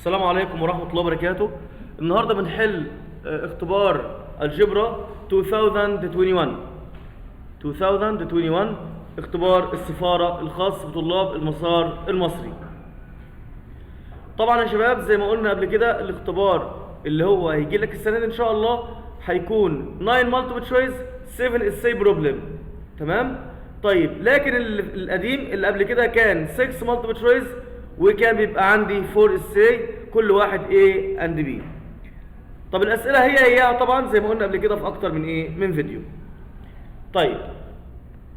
السلام عليكم ورحمة الله وبركاته. النهاردة بنحل اختبار algebra 2021 2021، اختبار السفارة الخاص بطلاب المسار المصري. طبعا يا شباب زي ما قلنا قبل كده، الاختبار اللي هو هيجي لك السنة دي ان شاء الله هيكون 9 multiple choice، 7 essay problem. تمام؟ طيب، لكن القديم اللي قبل كده كان 6 multiple choice وكان بيبقى عندي 4 essay، كل واحد A and B. طب الاسئلة هي هي طبعا زي ما قلنا قبل كده في اكتر من ايه، من فيديو. طيب،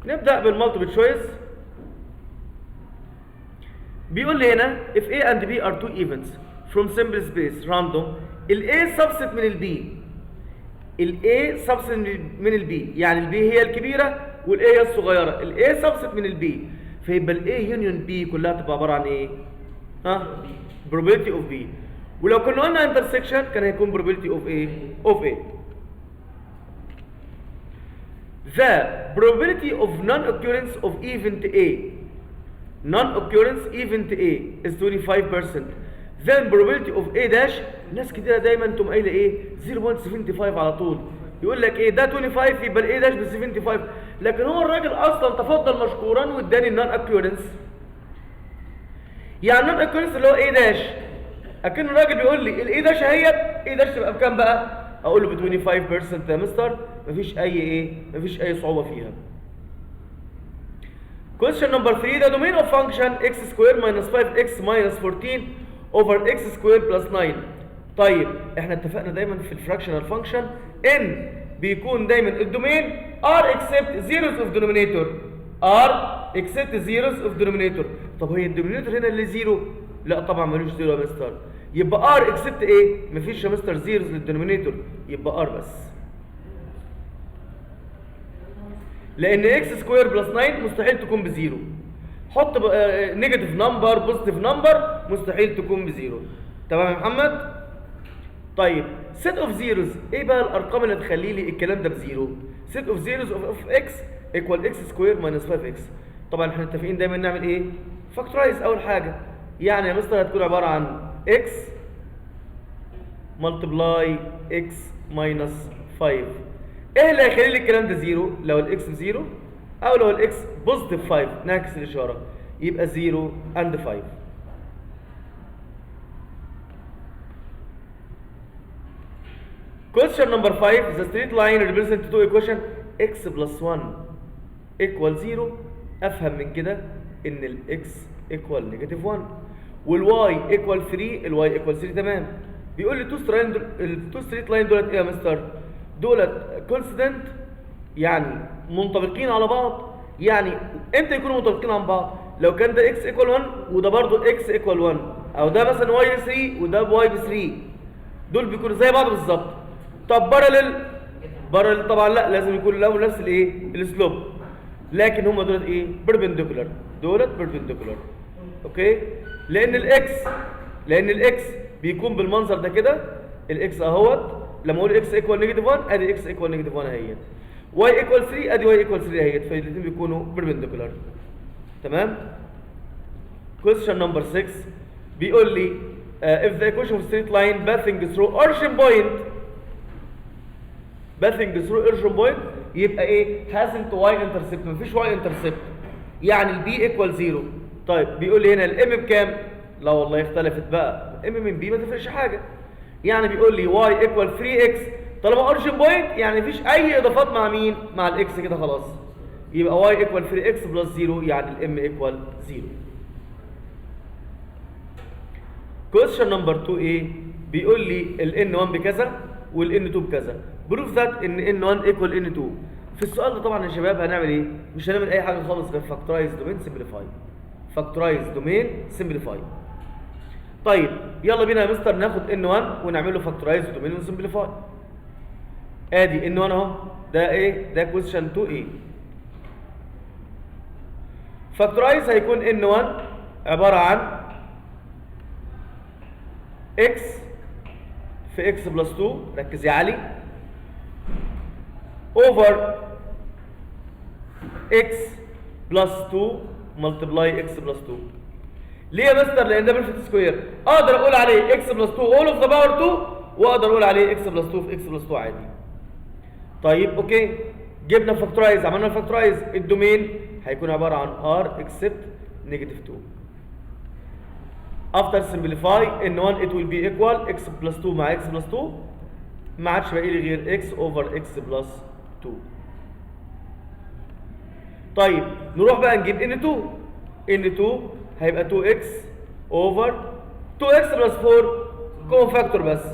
نبدا بال multiple choice. بيقول لي هنا if A and B are two events from sample space random، ال A subset من ال B، ال A subset من ال B، يعني ال B هي الكبيرة وال A هي الصغيرة. ال A subset من ال B، فيبقى ال A union B كلها تبقى عبارة عن ايه؟ ها؟ probability of B. ولو كنا قلنا intersection كان هيكون probability of ايه؟ of A. The probability of non-occurrence of event A، non-occurrence event A is 25%، then probability of A dash. ناس كتيرة دايما تقوم قايله ايه؟ 0.75 على طول. يقول لك ايه ده؟ 25، يبقى ال A dash ب 75. لكن هو الراجل اصلا تفضل مشكورا واداني ال non occurrence، يعني ال non occurrence اللي هو A dash، اكن الراجل بيقول لي ال A dash اهيت. A dash تبقى بكام بقى؟ اقول له ب 25% يا مستر. مفيش اي ايه، مفيش اي صعوبة فيها. Question number 3: the domain of function x square minus 5x minus 14 over x square plus 9. طيب، احنا اتفقنا دايما في ال fractional function ان بيكون دايما ال domain r except zeros of denominator، r except zeros of denominator. طب هي ال denominator هنا اللي zero؟ لا طبعا، ملوش zero يا مستر. يبقى r except ايه؟ مفيش يا مستر zeros لل denominator، يبقى r بس، لان x square plus 9 مستحيل تكون ب zero. حط negative number، positive number، مستحيل تكون ب zero. تمام يا محمد؟ طيب، set of zeros، ايه بقى الارقام اللي تخلي لي الكلام ده ب zero؟ set of zeros of x equal x square minus 5 x. طبعا احنا متفقين دايما نعمل ايه؟ factorize اول حاجه. يعني يا مستر هتكون عبارة عن x multiply x minus 5. ايه اللي هيخلي لي الكلام ده zero؟ لو ال x ب zero او لو ال x positive 5، نعكس الاشاره، يبقى 0 and 5. Question number 5: the straight line represent two equation x plus 1 equal 0. افهم من كده ان ال x equal negative 1 وال y equal 3، ال y equal 3. تمام. بيقول لي two straight، ال two straight line دولت ايه يا مستر؟ دولت coincident، يعني منطبقين على بعض. يعني امتى يكونوا منطبقين عن بعض؟ لو كان ده x equal 1 وده برضو x equal 1، او ده مثلا y 3 وده y ب 3، دول بيكونوا زي بعض بالظبط. طب parallel؟ parallel طبعا لا، لازم يكون لهم نفس الايه؟ ال slope. لكن هم دولت ايه؟ perpendicular. دولت perpendicular، okay؟ لان ال x بيكون بالمنظر ده كده. ال x اهوت، لما اقول x equal negative 1، ادي x equal negative 1 اهيت، y equal 3، ادي y equal 3 اهيت، فالاثنين بيكونوا perpendicular. تمام. Question number 6 بيقول لي if the equation of straight line passing through origin point، passing through origin point، يبقى ايه؟ hasn't y intercept، مفيش y intercept، يعني ال b equal 0. طيب، بيقول لي هنا ال m بكام؟ لا والله اختلفت بقى، m من b ما تفرقش حاجه. يعني بيقول لي y equal 3x، طالما origin point يعني مفيش اي اضافات مع مين؟ مع ال x كده خلاص. يبقى y equal 3x plus 0، يعني ال m equal 0. Question number 2A بيقول لي ال N1 بكذا وال N2 بكذا، prove that ان N1 equal N2. في السؤال ده طبعا يا شباب هنعمل ايه؟ مش هنعمل اي حاجة خالص غير factorize domain simplify، factorize domain simplify. طيب، يلا بينا يا مستر ناخد N1 ونعمل له factorize domain و simplify. ادي N1 اهو. ده ايه ده؟ Question 2A factorize هيكون N1 عبارة عن x في x plus 2، ركز يا علي، over x plus 2 multiply x plus 2. ليه يا مستر؟ لان ده perfect square. اقدر اقول عليه x plus 2 all of the power 2، واقدر اقول عليه x plus 2 في x plus 2 عادي. طيب okay، جبنا factorize، عملنا factorize، ال domain هيكون عبارة عن R except negative 2. After simplify n 1 it will be equal x plus 2 مع x plus 2، ما عادش باقي لي غير x over x plus 2. طيب نروح بقى نجيب n 2. N 2 هيبقى 2x over 2x plus 4، common factor بس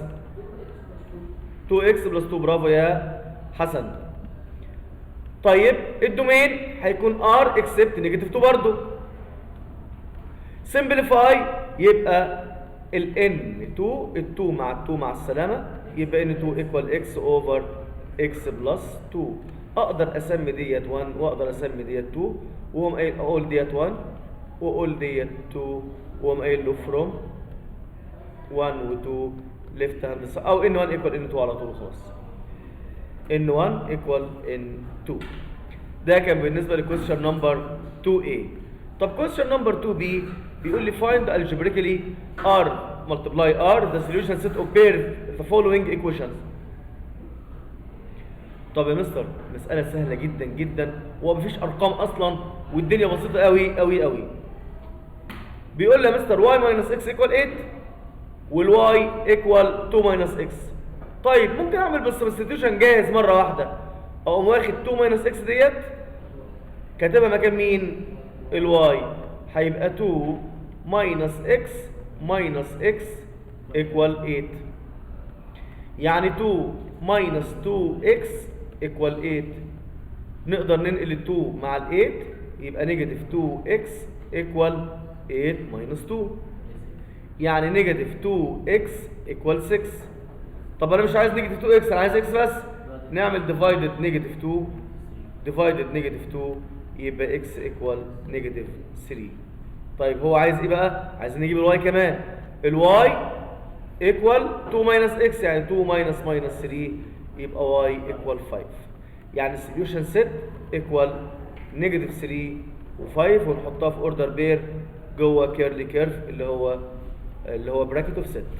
2x plus 2. برافو يا حسن. طيب ال domain هيكون r except negative 2 برضو. Simplify، يبقى ال n2، ال 2 مع ال 2 مع السلامة، يبقى n2 equal x over x plus 2. اقدر اسمي ديت 1 واقدر اسمي ديت 2، واقوم قايل اقول ديت 1 واقول ديت 2، واقوم قايل له from 1 و 2 left hand side، او n1 equal n2 على طول وخلاص. N1 equal n2. ده كان بالنسبة ل question number 2A. طب question number 2B بيقول لي find algebraically R multiply R the solution set of pair the following equations. طب يا مستر، مسألة سهلة جدا جدا ومفيش أرقام أصلا والدنيا بسيطة قوي قوي قوي. بيقول لي يا مستر y minus x equal 8 وال y equal 2 minus x. طيب ممكن اعمل بس substitution جاهز مرة واحدة، اقوم واخد 2 minus x ديت كاتبها مكان مين؟ ال y. هيبقى 2 minus x minus x equal 8، يعني 2 minus 2x equal 8. نقدر ننقل ال 2 مع ال 8، يبقى negative 2x equal 8 minus 2، يعني negative 2x equal 6. طب انا مش عايز negative 2x، انا عايز x بس. نعمل divided negative 2 divided negative 2، يبقى x equal negative 3. طيب هو عايز ايه بقى؟ عايزين نجيب ال y كمان. ال y equal 2 minus x، يعني 2 minus minus 3، يبقى y equal 5. يعني ال solution set equal negative 3 و5، ونحطها في order pair جوه curly curve اللي هو bracket of set.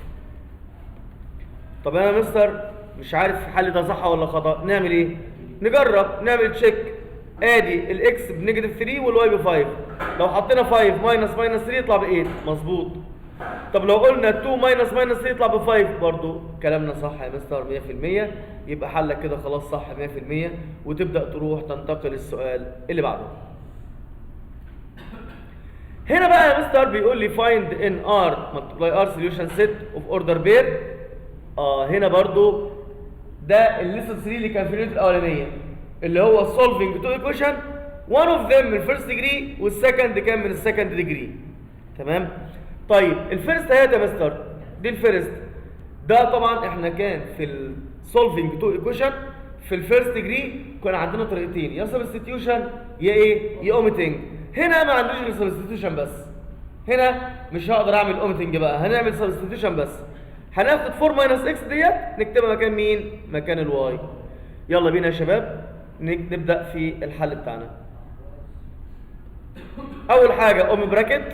طب انا يا مستر مش عارف الحل ده صح ولا خطا، نعمل ايه؟ نجرب، نعمل check. ادي ال x ب negative 3 وال y ب 5، لو حطينا 5 minus minus 3 يطلع ب 8، مظبوط. طب لو قلنا 2 minus minus 3 يطلع ب 5، برضو كلامنا صح يا مستر 100%. يبقى حلك كده خلاص صح 100%، وتبدا تروح تنتقل السؤال اللي بعده. هنا بقى يا مستر بيقول لي find in R multiply R solution set of order pair. هنا برضو ده ال lesson 3 اللي كان في ال unit الاولانيه، اللي هو solving two equation، one of them من first degree وال second كان من ال second degree. تمام. طيب ال first اهي يا مستر، دي ال first. ده طبعا احنا كان في ال solving two equation في ال first degree كان عندنا طريقتين، يا substitution يا ايه؟ يا اوميتنج. هنا ما عنديش غير substitution بس، هنا مش هقدر اعمل اوميتنج بقى، هنعمل substitution بس. هناخد 4 minus x ديت نكتبها مكان مين؟ مكان ال y. يلا بينا يا شباب نبدا في الحل بتاعنا. اول حاجة open bracket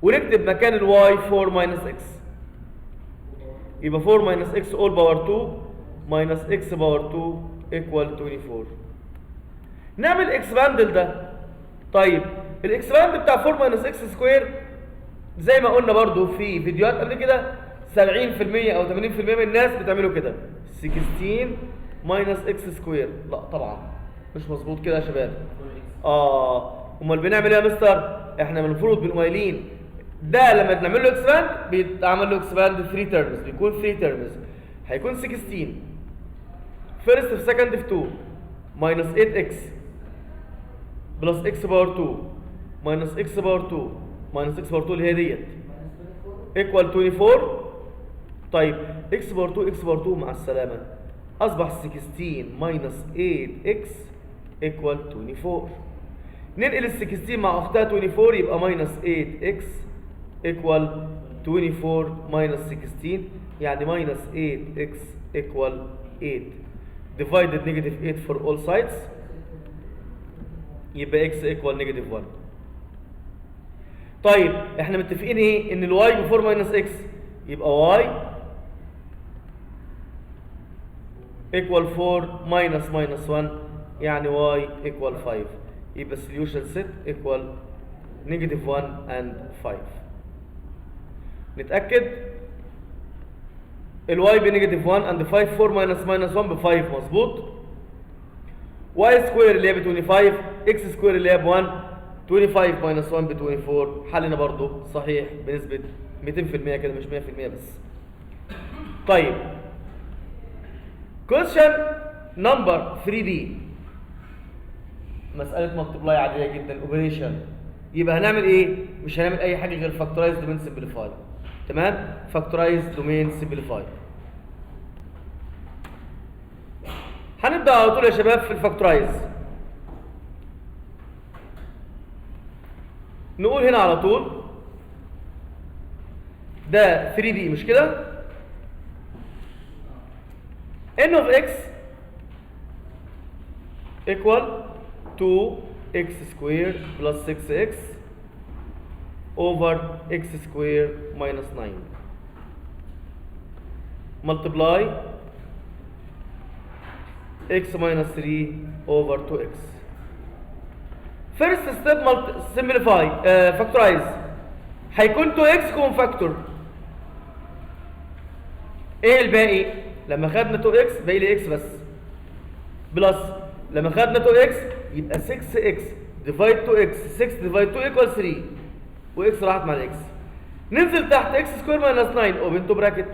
ونكتب مكان ال y 4 minus x، يبقى 4 minus x all power 2 minus x power 2 equal 24. نعمل expand ده. طيب ال expand بتاع 4 minus x square، زي ما قلنا برضو في فيديوهات قبل كده، 70% او 80% من الناس بتعملوا كده 16 minus x square. لا طبعا مش مظبوط كده يا شباب. امال بنعمل ايه يا مستر؟ احنا المفروض بنقوم قايلين ده لما بنعمل له expand بيتعمل له expand 3 terms، بيكون 3 terms. هيكون 16 first في second في 2 minus 8 x plus x power 2 minus x power 2 minus x power 2 اللي هي ديت equal 24. طيب x power 2 x power 2 مع السلامه، اصبح 16 minus 8 x equal 24. ننقل ال 16 مع اختها 24، يبقى minus 8 x equal 24 minus 16، يعني minus 8 x equal 8. Divided negative 8 for all sides، يبقى x equal negative 1. طيب احنا متفقين ايه؟ ان ال y ب 4 minus x، يبقى y equal 4 minus minus 1، يعني y equal 5. يبقى solution set equal negative 1 and 5. نتأكد ال y ب negative 1 and 5، 4 minus minus 1 ب 5، مظبوط. y square اللي هي ب 25، x square اللي هي ب 1، 25 minus 1 ب 24. حلنا برضو صحيح بنسبة 200% كده، مش 100% بس. طيب question number 3b، مسألة multiply عادية جدا، operation. يبقى هنعمل ايه؟ مش هنعمل اي حاجة غير factorize domain simplify. تمام؟ factorize domain simplify. هنبدأ على طول يا شباب في ال factorize. نقول هنا على طول ده 3b مش كده؟ n of x equal 2x square plus 6x over x square minus 9 multiply x minus 3 over 2x. First step simplify factorize. هيكون 2x common factor. ايه الباقي؟ لما خدنا 2x باقي لي x بس، plus لما خدنا 2x يبقى 6x divide 2x، 6 divide 2 equal 3، و x راحت مع ال x. ننزل تحت x square minus 9 open two bracket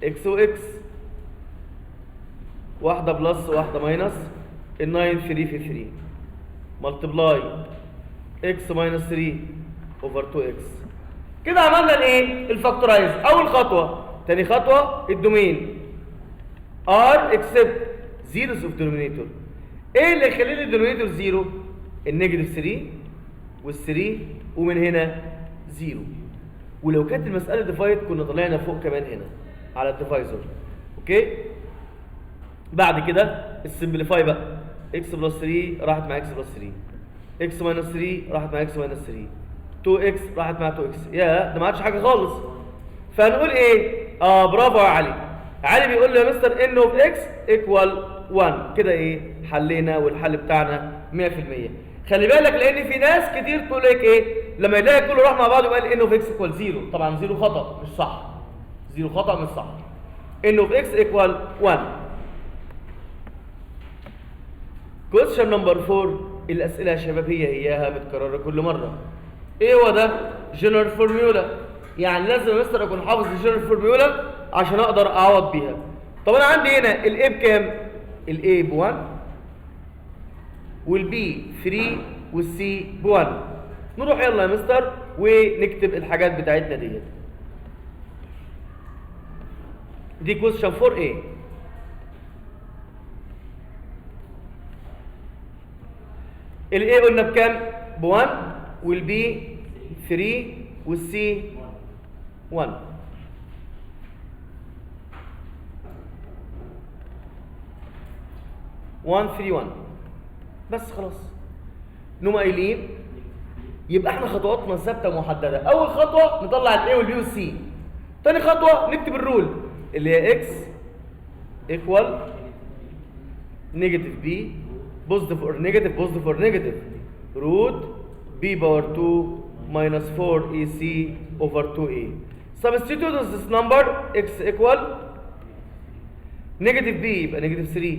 x و x، واحدة plus واحدة minus، ال 9 3 في 3 multiply x minus 3 over 2x. كده عملنا الايه؟ ال factorize. اول خطوة. تاني خطوة ال domain R except zeros of denominator. ايه اللي يخلي لي ال denominator zero؟ ال negative 3 وال 3 ومن هنا zero. ولو كانت المسألة divide كنا طلعنا فوق كمان هنا على ال divisor. okay؟ بعد كده ال simplify بقى، x plus 3 راحت مع x plus 3، x minus 3 راحت مع x minus 3، 2x راحت مع 2x. يا ده ما عادش حاجة خالص. فهنقول ايه؟ برافو يا علي. علي بيقول لي يا مستر n of x equal 1. كده ايه؟ حلينا، والحل بتاعنا 100%. خلي بالك لان في ناس كتير تقول لك ايه؟ لما يلاقي كله راح مع بعض يقول n of x equal 0. طبعا 0 خطا مش صح. 0 خطا مش صح. n of x equal 1. question number 4. الاسئلة يا شباب هي هياها متكررة كل مرة. ايه هو ده؟ general formula. يعني لازم يا مستر اكون حافظ ال general formula عشان اقدر اعوض بيها. طب انا عندي هنا ال a بكام؟ ال a ب 1 وال b 3 وال c ب 1. نروح يلا يا مستر ونكتب الحاجات بتاعتنا ديت. دي question 4a. ال a قلنا بكام؟ ب 1 وال b 3 وال c 1. 1 3 1 بس خلاص. نقوم قايلين يبقى احنا خطواتنا ثابتة محددة. اول خطوة نطلع ال a وال b وال c. تاني خطوة نكتب ال rule اللي هي x equal negative b positive or negative positive or negative root b power 2 minus 4ac over 2a. Substitute this number x equal negative b يبقى negative 3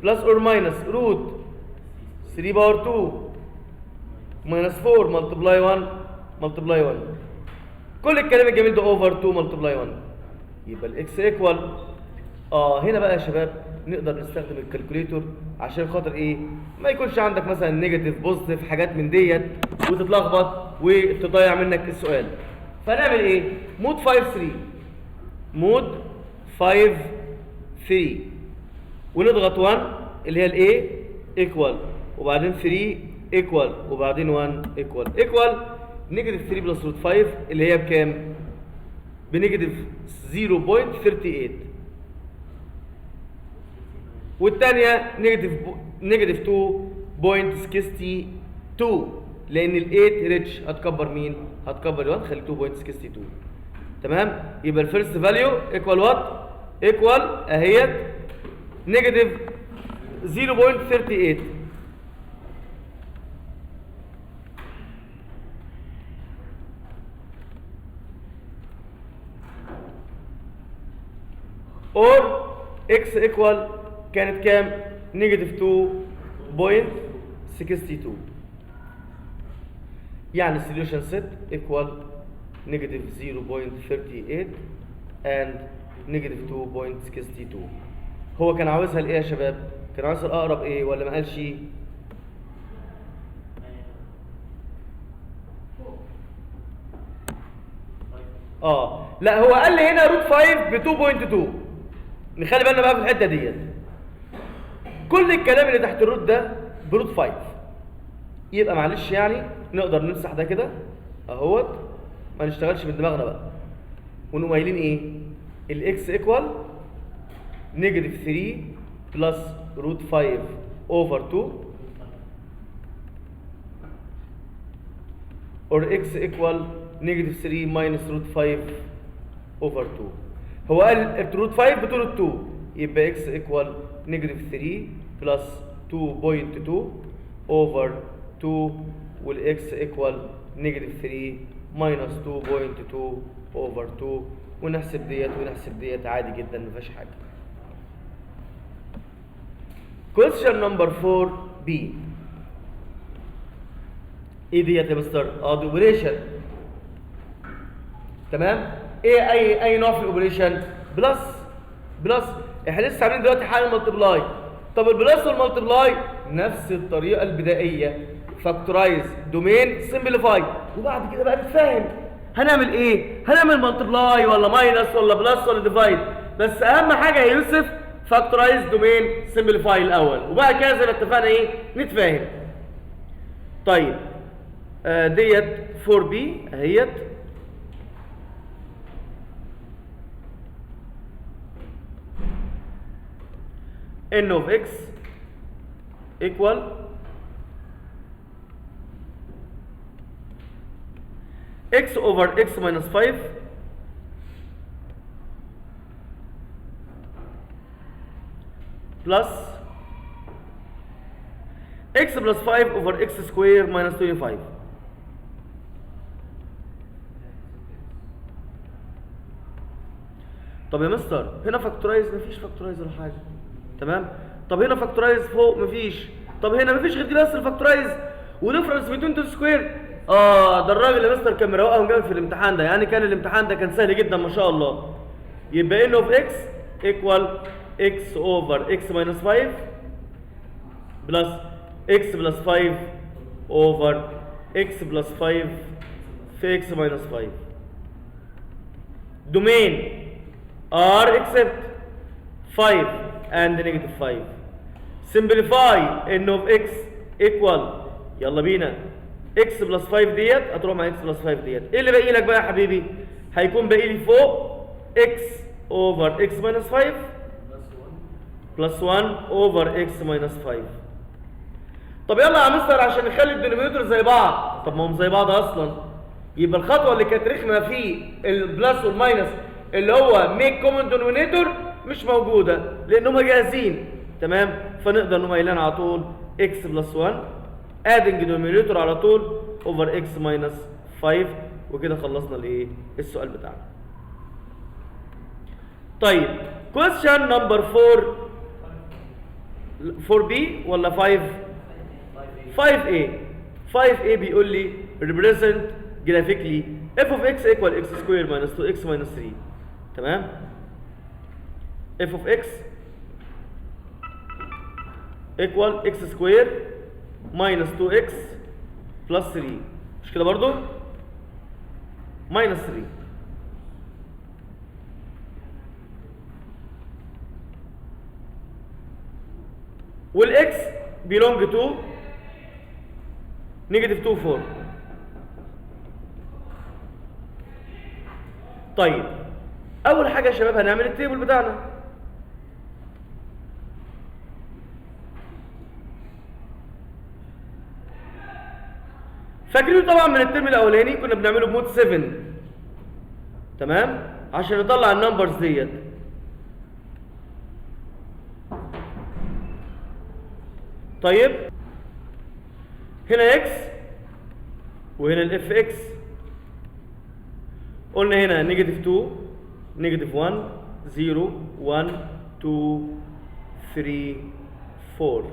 plus or minus root 3 power 2 minus 4 multiply 1 multiply 1. كل الكلام الجميل ده over 2 multiply 1 يبقى ال x equal. هنا بقى يا شباب نقدر نستخدم ال calculator عشان خاطر ايه؟ ما يكونش عندك مثلا negative positive حاجات من ديت وتتلخبط وتضيع منك السؤال. فنعمل ايه؟ mode 5 3، mode 5 3 ونضغط 1 اللي هي ال a equal وبعدين 3 equal وبعدين 1 equal equal negative 3 plus root 5 اللي هي بكام؟ ب negative 0.38، والثانية negative 2.62 لان ال 8 rich هتكبر مين؟ هتكبر 1، خلي 2.62. تمام؟ يبقى ال first value equal what؟ equal اهيت negative 0.38. or x equal كانت كام؟ negative 2.62. يعني solution set equal negative 0.38 and negative 2.62. هو كان عاوزها لايه يا شباب؟ كان عاوزها الاقرب ايه ولا ما قالش؟ لا هو قال لي هنا root 5 ب 2.2. نخلي بالنا بقى في الحتة ديت، كل الكلام اللي تحت ال root ده ب root 5، يبقى معلش يعني نقدر نمسح ده كده اهوت، ما نشتغلش من دماغنا بقى، ونقوم قايلين ايه؟ ال x equal negative 3 plus root 5 over 2 or x equal negative 3 minus root 5 over 2. هو قال root 5 بطول 2، يبقى x equal negative 3 plus 2.2 over 2 وال x equal negative 3 minus 2.2 over 2، ونحسب ديت ونحسب ديت عادي جدا ما فيهاش حاجة. Question number 4b. ايه ديت يا مستر؟ دي operation. تمام؟ ايه اي نوع في ال operation؟ plus. plus احنا لسه عاملين دلوقتي حاجة multiply. طب ال plus وال multiply نفس الطريقة البدائية، factorize domain simplify، وبعد كده بقى نتفاهم هنعمل ايه؟ هنعمل multiply ولا minus ولا plus ولا divide؟ بس اهم حاجة يا يوسف factorize domain simplify الاول، وبعد كده زي ما اتفقنا ايه؟ نتفاهم. طيب ديت 4b اهيت، n of x equal x over x minus 5 plus x plus 5 over x square minus 25. طب يا مستر هنا factorize مفيش factorize ولا حاجة. تمام؟ طب هنا factorize فوق مفيش، طب هنا مفيش غير دي بس ال factorize و difference between two square. ده الراجل يا مستر كان مروقهم جامد في الامتحان ده، يعني كان الامتحان ده كان سهل جدا ما شاء الله. يبقى n of x equal x over x minus 5 plus x plus 5 over x plus 5 في x minus 5. domain r except 5 and negative 5. simplify n of x equal، يلا بينا، x plus 5 ديت هتروح مع x plus 5 ديت. ايه اللي باقي لك بقى يا حبيبي؟ هيكون باقي لي فوق x over x minus 5 plus 1 over x minus 5. طب يلا يا مستر عشان نخلي ال denominator زي بعض. طب ما هم زي بعض اصلا. يبقى الخطوة اللي كانت رخمة في ال plus وال minus اللي هو make common denominator مش موجودة لان هم جاهزين. تمام؟ فنقدر نقوم قايلين على طول x plus 1 adding denominator على طول over x minus 5، وكده خلصنا الايه؟ السؤال بتاعنا. طيب question number 4 4b ولا 5؟ 5a. 5a بيقول لي represent graphically f of x equal x square minus 2x minus 3. تمام؟ f of x equal x square minus 2x plus 3، مش كده برضو؟ minus 3. وال x belong to negative 2 4. طيب اول حاجة يا شباب هنعمل ال table بتاعنا. فاكرينه طبعا من الترم الاولاني، كنا بنعمله ب mode 7، تمام، عشان نطلع ال numbers ديت. طيب هنا x وهنا ال f x، قلنا هنا negative 2 negative 1 0 1 2 3 4.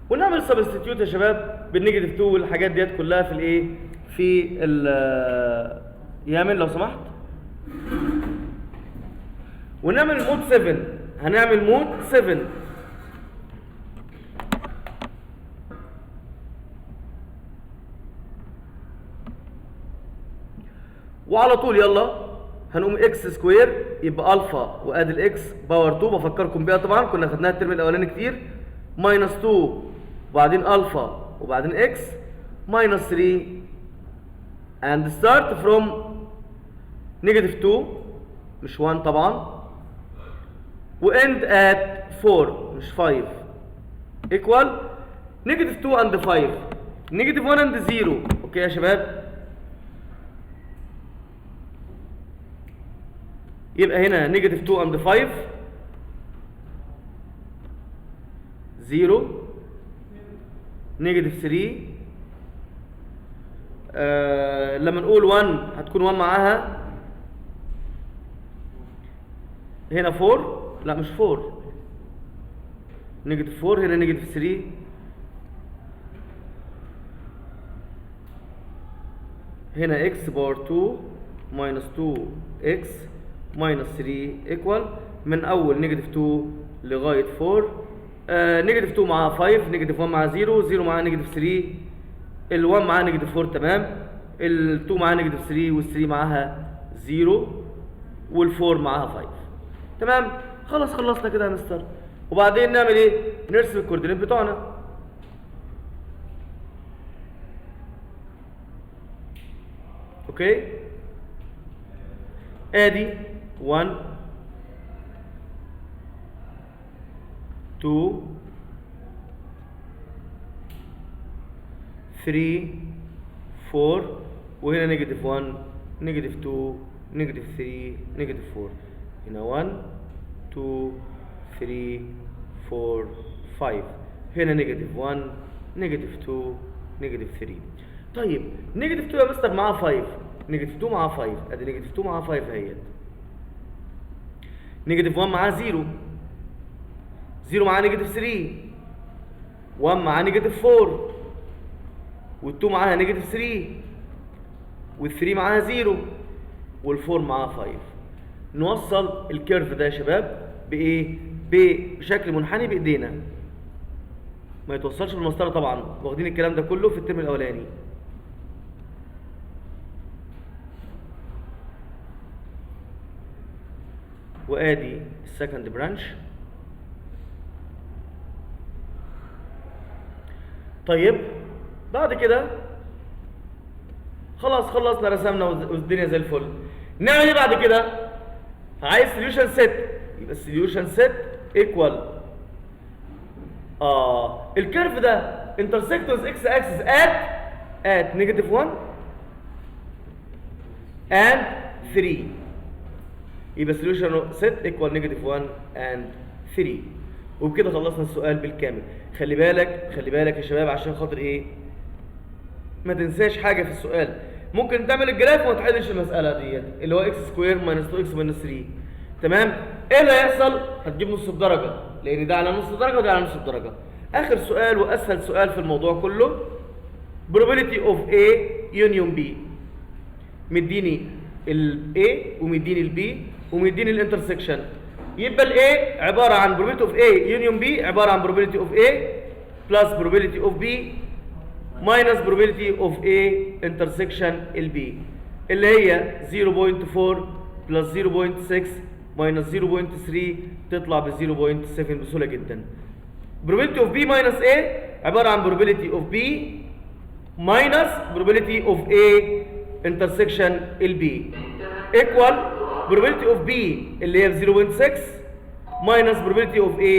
ونعمل substitute يا شباب بال negative 2 والحاجات ديت كلها في الايه، في ال يامن لو سمحت. ونعمل mode 7، هنعمل mode 7. وعلى طول يلا هنقوم x square يبقى الفا وادي ال x power 2، بفكركم بيها طبعا كنا خدناها الترم الاولاني كتير، minus 2 وبعدين الفا وبعدين x minus 3 and start from negative 2 مش 1 طبعا، و end at 4 مش 5 equal negative 2 and 5 negative 1 and 0. okay يا شباب، يبقى هنا negative 2 and 5 0 negative 3. لما نقول 1 هتكون 1 معاها هنا 4، لا مش 4، negative 4 هنا negative 3 هنا x power 2 minus 2 x minus 3 equal من اول negative 2 لغاية 4. Negative 2 مع 5، negative 1 مع 0، 0 مع negative 3، ال 1 مع negative 4، تمام، ال 2 مع negative 3، وال 3 معاها 0، وال 4 معاها 5. تمام، خلاص خلصنا كده يا مستر. وبعدين نعمل ايه؟ نرسم ال coordinate بتوعنا. okay، ادي 1 2 3 4، وهنا negative 1 negative 2 negative 3 negative 4، هنا 1 2 3 4 5، هنا negative 1 negative 2 negative 3. طيب negative 2 يا مستر معاه 5، negative 2 معاه 5، ادي negative 2 معاه 5 اهيت، negative 1 معاه 0، 0 معاه negative 3، 1 معاه negative 4، وال2 معاها negative 3، وال3 معاها 0، وال4 معاها 5. نوصل ال curve ده يا شباب بايه؟ بشكل منحني بايدينا، ما يتوصلش بالمسطره طبعا، واخدين الكلام ده كله في الترم الاولاني. وادي ال second branch. طيب بعد كده خلاص خلصنا رسمنا والدنيا زي الفل. نعمل ايه بعد كده؟ عايز solution set، يبقى ال solution set equal ال curve ده intersect with x axis at negative 1 and 3، يبقى solution set equal negative 1 and 3. وبكده خلصنا السؤال بالكامل. خلي بالك خلي بالك يا شباب عشان خاطر ايه؟ ما تنساش حاجة في السؤال. ممكن تعمل ال graph وما تحلش المسالة ديت اللي هو x square minus 2 x minus 3، تمام؟ ايه اللي هيحصل؟ هتجيب نص الدرجة، لان ده على نص درجه وده على نص الدرجة. اخر سؤال واسهل سؤال في الموضوع كله، probability of A union B. مديني ال A ومديني ال B ومديني ال intersection، يبقى ال A عبارة عن probability of A union B عبارة عن probability of A plus probability of B minus probability of A intersection ال B، اللي هي 0.4 plus 0.6 minus 0.3 تطلع ب 0.7 بسهولة جدا. probability of B minus A عبارة عن probability of B minus probability of A intersection ال B equal probability of B اللي هي 0.6 minus probability of A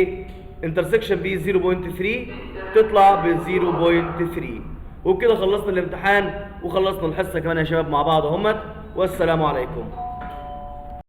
intersection B 0.3 تطلع ب 0.3. وبكده خلصنا الامتحان وخلصنا الحصة كمان يا شباب مع بعض اهمت، والسلام عليكم.